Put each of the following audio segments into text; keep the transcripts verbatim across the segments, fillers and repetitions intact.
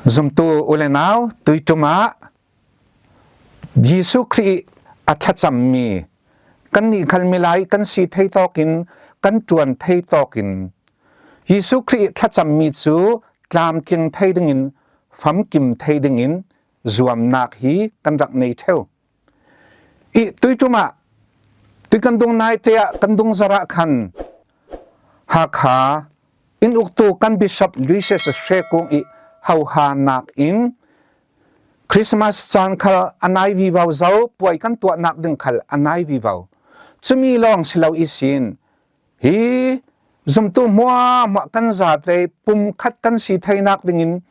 Zumtu u le nau, tuiṭum ah Jesuh Khrih ih a thlacammi, kannih khal milai kan si thei tawkin, kan ṭuan thei tawkin, Jesuh Khrih ih thlacammi cu tlamtling thei dingin, famkim thei dingin zuamnak hi kan rak nei ṭheu. Ih tuiṭum ah, tui kan dung naite ah kan dung zarh ah khan Hakha inn uktu kan Bishop Lucius Hre Kung ih hohanak in Christmas caan khal a nai vivo zo, puai kan tuahnak ding khal a nai vivo. Cumi lawng si lo ihsin, hi zumtu hmuahhmuah kan zate pumkhat kan si theinak dingin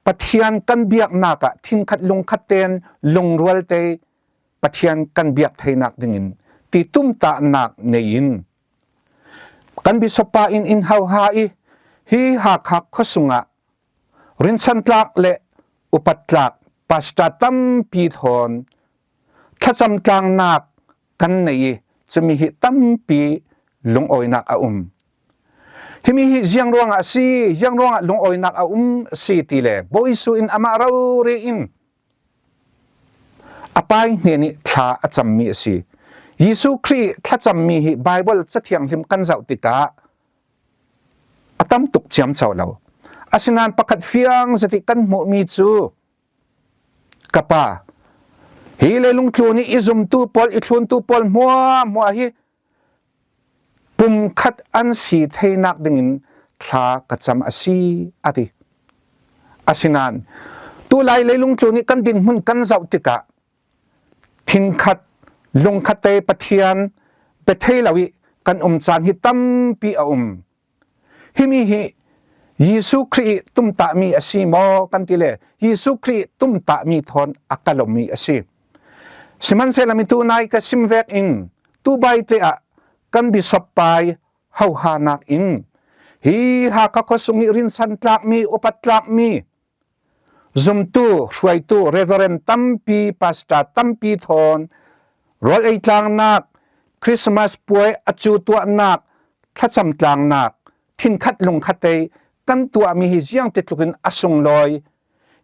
Pathian kan biaknak ah thinkhat lungkhat tein lungrual te Pathian kan biak theinak dingin ti tumtahnak nei in kan Bishop pa in in hoha ih, hi Hakha khuasung ah rinsantlak le upattlak pastor tampi thawn thlacam tlangnak kan nei ih, cumi hi tampi lungawinak a um. Himi hi ziang ruangah a si, ziang ruangah lungawinak a um a si ti le, Bawi Jesuh in amah rori in a Pa ih hnen ih thla a cammi a si. Jesuh Khrih ih thlacammi hi Baibal Ca Thianghlim kan zoh tikah a tam tuk ciamco lo. Asinain pakhat fiang zet ih kan hmuhmi cu, ka Pa, hi leilung tlun ih i zumtu pawl, i thluntu pawl hmuahhmuah hi pumkhat an si theinak dingin thla ka cam a si, a ti. Asinain tulai leilung tlun ih kan dinhmun kan zoh tikah thinkhat lungkhat te Pathian pe thei lo ih kan um caan hi tampi a um. Himi hi Jesuh Khrih ih tumtahmi a si maw kan ti le, Jesuh Khrih ih tumtahmi thawn a kal lomi a si. Sihmanhsehlaw mi tunai ka sim vekin, tu baite ah kan Bishop pa ih hohanak in, hi Hakha khuasung ih rinsantlakmi, upattlakmi zumtu, hruaitu, Reverend tampi, pastor tampi thawn rawl ei tlangnak, Christmas puai a cu tuahnak, thlacam tlangnak, thinkhat lungkhat te kan tuahmi hi ziangtitlukin a sunglawi,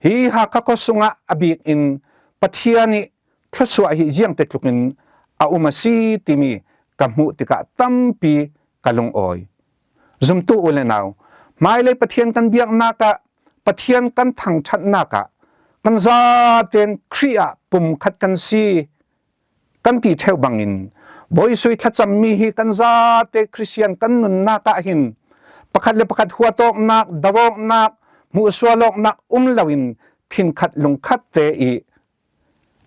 hi Hakha khuasung ah a bik in Pathian ih thluasuah hi ziangtitlukin a um a si timi ka hmuh tikah tampi ka lungawi. Zumtu u le nau, hmailei Pathian kan biaknak ah, Pathian kan thangṭhatnak ah kan zaten Khrih ah pumkhat kan si kan ti ṭheu bangin, Bawi Jesuh ih thlacammi hi kan zate Khristian kan nunnak ah hin pakhat le pakhat huat awknak, do awknak, hmuhsual awknak um loin thinkhat lungkhat te ih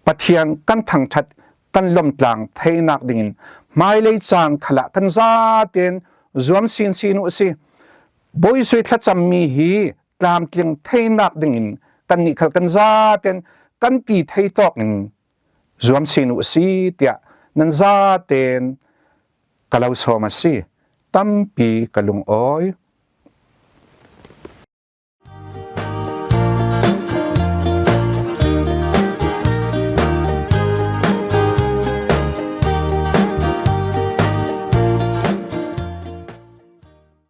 Pathian kan thangṭhat kan lawmtlang theinak dingin hmailei caan khalah kan zaten zuam sinsin uh a si. Bawi Jesuh ih thlacammi hi tlamtling theinak dingin kannih khal kan zaten kan ti thei tawkin zuam sin uh a si, tiah nan zaten ka lo sawm a si. Tampi ka lungawi.